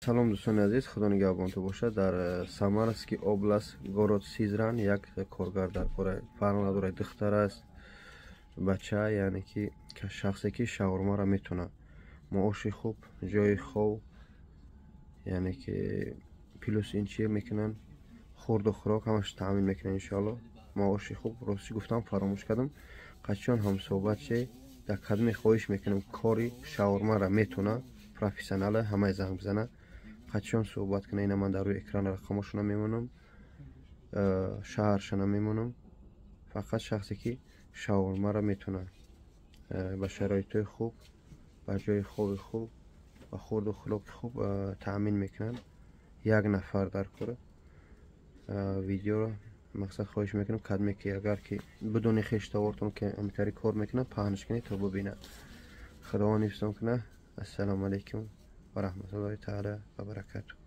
Салом, дӯстони азиз, худо нигаҳбонтон бошад. Дар Самарский область, город Сызрань, як коргар дар кора. Фарқ надорад, духтар аст, бача, яъне ки шахсе ки шаурмаро метавонад. Маоши хуб, ҷои хоб, яъне ки плюс ин чи мекунанд, хӯрду хӯрок ҳамаш таъмин мекунанд, иншоалло. Маоши хуб. Рости гуфтам, фаромӯш кардам. Қачон ҳамсӯҳбат ше, дар кадме хоҳиш мекунам, кори шаурмаро метавонад, профессионала, ҳамаи занг бизанад, қачон суҳбат кунад. Ина ман дар рӯи экран рақамошона мемонам, шаҳршона мемонам. Фақат шахсе ки шаурмаро метавонад, ба шароитҳои хуб, ба ҷои хоби хуб ва хӯрду хӯроки хуб таъмин мекунанд. Як нафар дар кора. Видеоро мақсад хоҳиш мекунам, кадме ки агар ки бидуни хештавортон ки ҳамитари кор мекунад, паҳнш кунед, то бибинад. Худованд ҳифзтон кунад. Ассалому алайкум ва раҳматуллоҳи таала ва баракатуҳ.